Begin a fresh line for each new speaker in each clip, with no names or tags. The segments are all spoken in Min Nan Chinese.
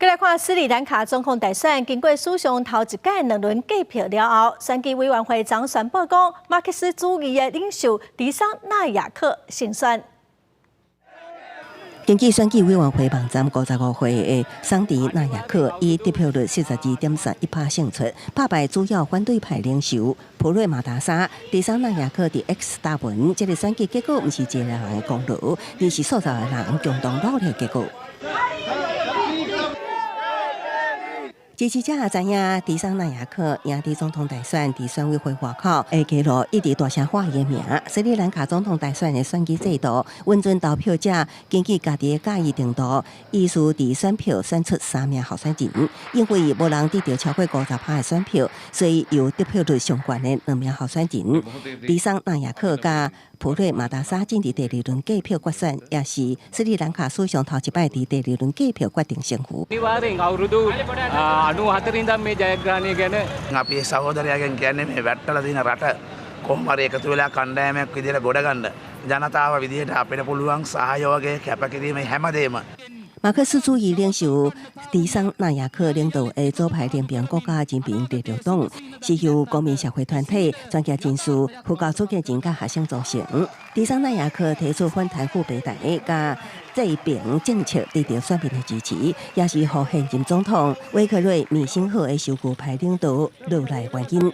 閣來看斯里蘭卡總統大選，經過史上頭一擺兩輪計票了後，選舉委員會昨宣布講，馬克思主義的領袖迪桑納亞克勝選。
根據選舉委員會網站，55歲的桑迪納亞克以得票率42.31%勝出，打敗主要反對派領袖普瑞馬達沙。迪桑納亞克佇 X 貼文，這個選舉結果毋是一個人的功勞，而是數十個人共同努力的結果。支持者也知影，迪桑納亞克贏佇總統大選，佇選委會外口的街路一直大聲喊伊的名。斯里蘭卡總統大選的選舉制度，允准投票者根據家己的佮意程度，依序佇選票選出三名候選人。因為無人得著超過50%的選票，所以由得票率上懸的兩名候選人，迪桑納亞克佮普瑞馬達沙進入第二輪計票決選，也是斯里蘭卡史上頭一擺佇第二輪計票決定勝負。
අනිවාර්යෙන් අවුරුදු 94 ඉඳන් මේ ජයග්‍රහණය ගැන
අපි සහෝදරයාගෙන් කියන්නේ මේ වැට්ටලා තියෙන රට කොහොම හරි එකතු වෙලා කණ්ඩායමක් විදිහට ගොඩ ගන්න ජනතාව විදිහට අපිට පුළුවන් සහයෝගය කැපකිරීම හැමදේම.
馬克思主義領袖迪桑納亞克領導的左派聯盟國家人民力量黨，是由公民社會團體、專業人士、佛教出家人佮學生組成。迪桑納亞克提出反貪腐白台佮濟貧政策，得到選民的支持，也是予現任總統威克瑞米辛赫的守舊派領導落來原因。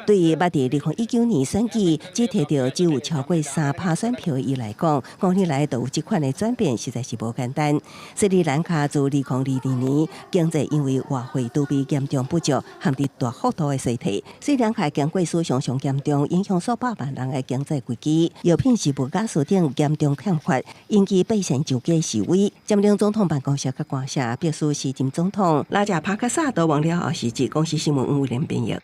對於捌佇2019年選舉只提著只有超過3%選票的伊來講，5年來都有這款的轉變，實在是無簡單。斯里蘭卡自2022年經濟因為外匯儲備嚴重不足，陷入大幅度的衰退。斯里蘭卡經過史上上嚴重影響數百萬人的經濟危機，藥品、食物佮食品嚴重欠缺，引起百姓上街示威。佔領總統辦公室佮官舍，迫使時任總統拉賈帕克薩逃亡了後辭職。公視新聞吳偉廉編譯。